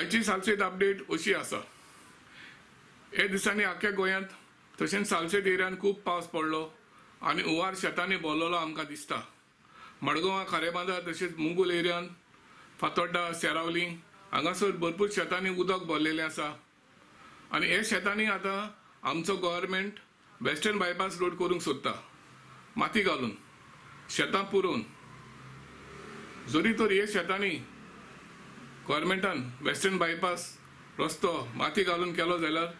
आयची सालसेत अपडेट अशी आसा. हे दिसांनी आख्या गोंयांत तशेंच सालसेत एरियान खूब पावस पडलो आनी हुंवार शेतांनी भरलेलो आमकां दिसता. मडगांवां खारेबांदार तशेंच मुंगूल एरियान फातोड्डा सेरावली हांगासर भरपूर शेतांनी उदक भरलेलें आसा आनी हे शेतांनी आतां आमचो गव्हर्मेंट वेस्टर्न बायपास रोड करूंक सोदता, माती घालून शेतां पुरोवन. जरी तर हे शेतांनी गव्हर्मेंटान वेस्टर्न बायपास रस्तो माती घालून केलो जाल्यार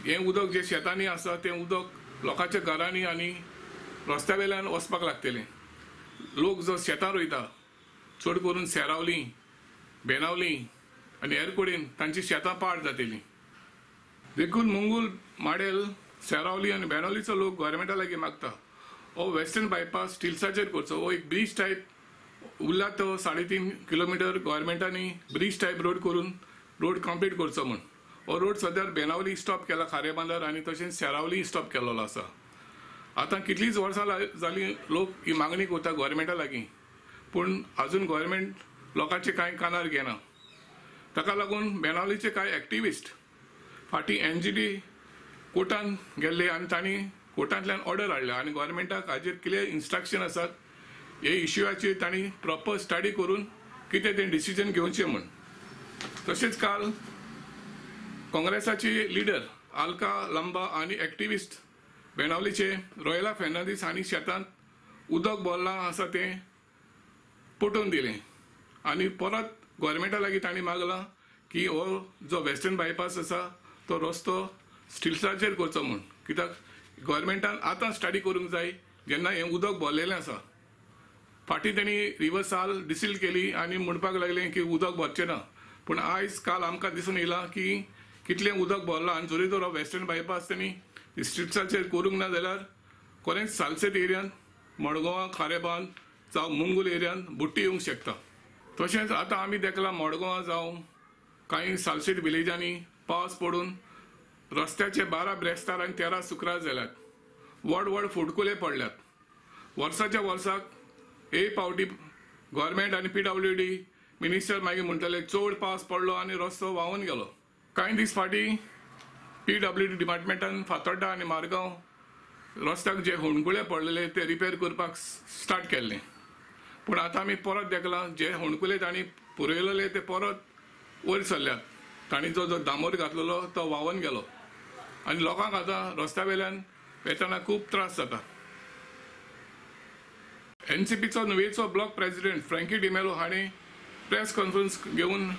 हें उदक जें शेतांनी आसा तें उदक लोकांच्या घरांनी आनी रस्त्या वयल्यान वचपाक लागतलें. लोक जो शेतां रोयता चड करून सेरावली, बेनावली आनी हेर कडेन तांची शेतां पाड जातलीं. देखून मुंगूल, माडेल, सेरावली आनी बेनावलीचो लोक गव्हर्मेंटा लागीं मागता हो वेस्टर्न बायपास स्टिल्साचेर करचो. हो एक ब्रीज टायप उरला तो 3.5 किलोमिटर गव्हर्मेंटांनी ब्रीज टायप रोड करून रोड कंप्लीट करचो म्हूण. हो रोड सद्या बेनावली स्टॉप केला खारेबांदार आनी तशेंच सेरावली स्टॉप केल्लो आसा. आतां कितलींच वर्सां जालीं लोक ही मागणी करता गव्हर्मेंटा लागीं, पूण अजून गव्हर्मेंट लोकांचे कांय कानार घेना. ताका लागून बेनावलीचे कांय एक्टिविस्ट फाटीं एनजीटी कोर्टान गेल्ले आनी तांणी कोर्टांतल्यान ऑर्डर हाडल्या आनी गव्हर्मेंटाक हाजेर क्लियर इन्स्ट्रक्शन आसात हे इश्यूआचेर तांणी प्रॉपर स्टडी करून कितें तें डिसिजन घेवचें म्हूण. तशेंच काल काँग्रेसाचे लिडर आल्का लंबा आनी एक्टिविस्ट बेनावलीचे रोयला फेर्नांदीस हांणी शेतांत उदक भरलां आसा तें पटोवन दिलें आनी परत गव्हर्मेंटा लागीं तांणी मागलां की हो जो वेस्टर्न बायपास आसा तो रस्तो स्टिल्साचेर करचो म्हूण. कित्याक गव्हर्मेंटान आतां स्टडी करूंक जाय जेन्ना हें उदक भरलेलें आसा. फाटीं तांणी रिवर साल डिसील केली आनी म्हणपाक लागलें की उदक भरचें ना, पूण आयज काल आमकां दिसून येयलां की कितलें उदक भरलां आनी जरी तर वेस्टर्न बायपास तांणी स्ट्रिट्साचेर करूंक ना जाल्यार कोणेंच सालसेत एरियान, मडगांवां, खारेबांद जावं मुंगूल एरियान बुट्टी येवंक शकता. तशेंच आतां आमी देखलां मडगांवां जावं कांय सालसेत विलेजांनी पावस पडून रस्त्याचे 12 ब्रेस्तार आनी 13 सुक्रार जाल्यात, व्हड व्हड फुटकुले पडल्यात. वर्साच्या वर्साक एक फावटी गव्हर्मेंट आनी PWD minister मागीर म्हणटले चड पावस पडलो आनी रस्तो व्हांवून गेलो. कांय दीस फाटीं PWD डिपार्टमेंटान फातोड्डा आनी मारगांव रस्त्याक जे हुंडकुळे पडलेले ते रिपेर करपाक स्टार्ट केल्ले, पूण आतां आमी परत देखलां जे हुंडकुले तांणी पुरयलेले ते परत वयर सरल्यात. तांणी जो जो डांबर घातलेलो तो व्हांवून गेलो आनी लोकांक आतां रस्त्या वयल्यान वेतना खूब त्रास जाता. एनसीपीचो नुवेचो ब्लॉक प्रेसिडेंट फ्रँकी डिमेलो हाणें प्रेस कॉन्फरन्स घेवन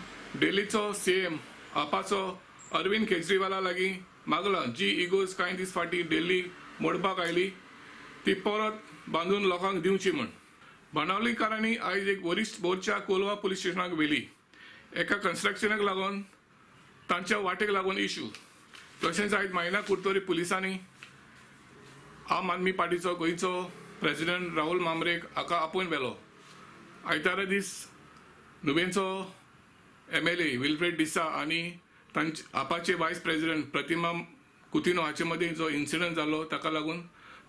डेल्हीचो CM आपाचो अरविंद केजरीवाला लागीं मागलां जी इगोज कांय दीस फाटीं दिल्ली मोडपाक आयली ती परत बांदून लोकांक दिवची म्हूण. बाणावलीकारांनी आयज एक वरिश्ठ मोर्चा कोलवा पुलीस स्टेशनाक व्हेली. एका कन्स्ट्रक्शनाक लागून तांच्या वाटेक लागून इश्यू. तशेंच आयज मायना कुडतरी पुलिसांनी आम आदमी पार्टीचो गोंयचो प्रेसिडेंट राहुल मामरेक हाका आपोवन व्हेलो. आयतारा दीस नुवेंचो MLA Wilfred डिसा आनी तांचे आपाचे वायस प्रेसिडेंट प्रतिमा कुतिनो हाचे मदीं जो इन्सिडंट जालो ताका लागून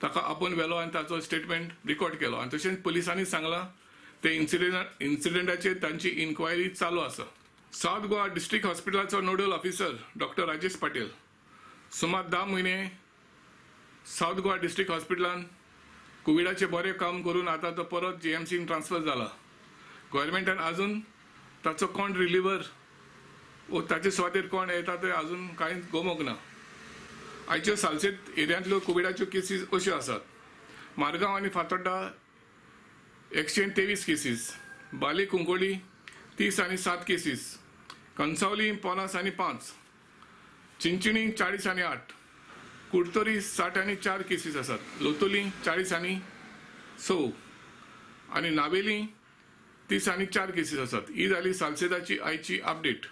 ताका आपोवन व्हेलो आनी ताचो स्टेटमेंट रिकॉर्ड केलो. आनी तशेंच पुलिसांनी सांगलां ते इन्सिडंटाचेर तांची इन्क्वायरी चालू आसा. सावथ गोवा डिस्ट्रिक्ट हॉस्पिटलाचो nodal officer doctor Rajesh Patel सुमार 10 म्हयने सावथ गोवा डिस्ट्रिक्ट हॉस्पिटलान कोविडाचें बरें काम करून आतां तो परत GMCन ट्रान्सफर जाला. गव्हर्मेंटान अजून ताचो कोण रिलिवर वो ताचे सुवातेर कोण येता ते अजून कांय गोमोंक ना. आयच्यो सालसेत एरियांतल्यो कोविडाच्यो केसीस अश्यो आसात. मारगांव आनी फातोड्डा 123 केसीस, बाली कुंकोली 30 आनी 7 केसीस, कंसावली 50 आनी 5, चिंचिणी 40 आनी 8, कुडतरी 60 आनी 4 केसीस आसात, लोतोली 40 आनी 6 आनी नावेली 30 आनी 4 केसीस आसात. ही जाली सालसेताची आयची अपडेट.